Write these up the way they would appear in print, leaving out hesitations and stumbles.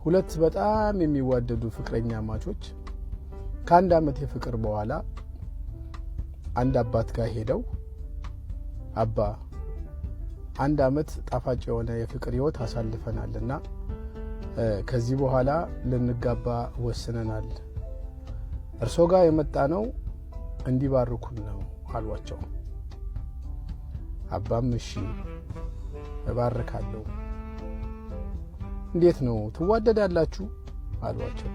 ሁለት በጣም የሚዋደዱ ፍቅረኛማቾች ከአንድ ዓመት የፍቅር በኋላ አንድ አባት ጋር ሄደው፣ "አባ፣ አንድ ዓመት ጣፋጭ የሆነ የፍቅር ህይወት አሳልፈናልና ከዚህ በኋላ ልንጋባ ወስነናል። እርሶ ጋር የመጣነው እንዲባርኩን ነው" አሏቸው። አባም "እሺ፣ እባርካለሁ። እንዴት ነው፣ ትዋደዳላችሁ?" አሏቸው።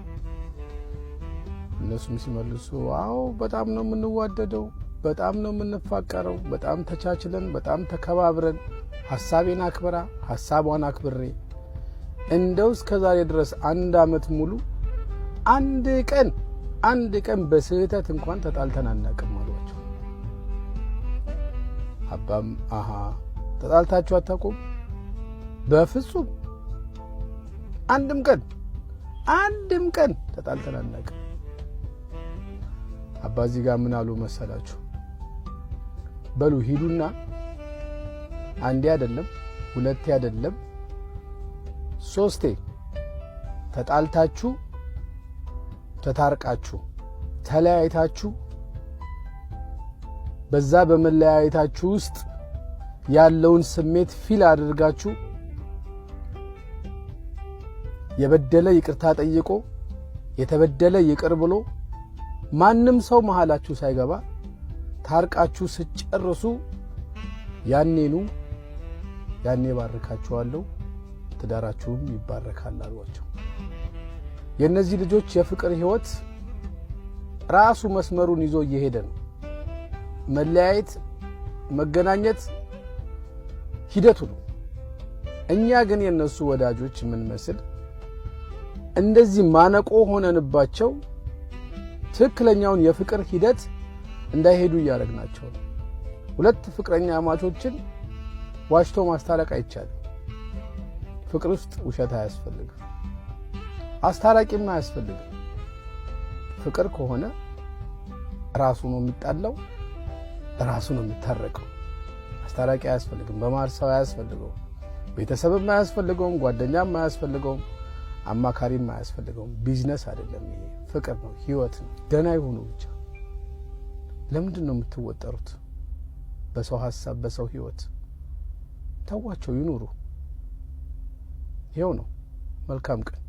እነሱም ሲመልሱ፣ "አዎ፣ በጣም ነው የምንዋደደው፣ በጣም ነው የምንፋቀረው፣ በጣም ተቻችለን፣ በጣም ተከባብረን፣ ሀሳቤን አክብራ ሀሳቧን አክብሬ እንደው እስከ ዛሬ ድረስ አንድ ዓመት ሙሉ አንድ ቀን አንድ ቀን በስህተት እንኳን ተጣልተን አናውቅም" አሏቸው። አባም "አሃ፣ ተጣልታችሁ አታውቁም?" "በፍጹም፣ አንድም ቀን አንድም ቀን ተጣልተን አናውቅም።" አባ እዚህ ጋር ምን አሉ መሰላችሁ? "በሉ ሂዱና አንዴ አይደለም፣ ሁለቴ አይደለም፣ ሶስቴ ተጣልታችሁ ተታርቃችሁ ተለያይታችሁ በዛ በመለያየታችሁ ውስጥ ያለውን ስሜት feel አድርጋችሁ፣ የበደለ ይቅርታ ጠይቆ የተበደለ ይቅር ብሎ ማንም ሰው መሃላችሁ ሳይገባ ታርቃችሁ ስትጨርሱ ያኔኑ ያኔ ባርካችኋለሁ፣ ትዳራችሁም ይባረካል" አሏቸው። የእነዚህ ልጆች የፍቅር ህይወት ራሱ መስመሩን ይዞ እየሄደ ነው። መለያየት፣ መገናኘት ሂደቱ ነው። እኛ ግን የእነሱ ወዳጆች የምንመስል እንደዚህ ማነቆ ሆነንባቸው ትክክለኛውን የፍቅር ሂደት እንዳይሄዱ እያደረግናቸው ነው። ሁለት ፍቅረኛማቾችን ዋሽቶ ማስታረቅ አይቻልም። ፍቅር ውስጥ ውሸት አያስፈልግም፣ አስታራቂም አያስፈልግም። ፍቅር ከሆነ ራሱ ነው የሚጣላው፣ ራሱ ነው የሚታረቀው። አስታራቂ አያስፈልግም። በመሀል ሰው አያስፈልገውም። ቤተሰብም አያስፈልገውም፣ ጓደኛም አያስፈልገውም፣ አማካሪም አያስፈልገውም። ቢዝነስ አይደለም ይሄ፣ ፍቅር ነው፣ ህይወት ነው። ደህና ይሁኑ ብቻ። ለምንድን ነው የምትወጠሩት? በሰው ሀሳብ፣ በሰው ህይወት ተዋቸው፣ ይኑሩ። ይኸው ነው። መልካም ቀን።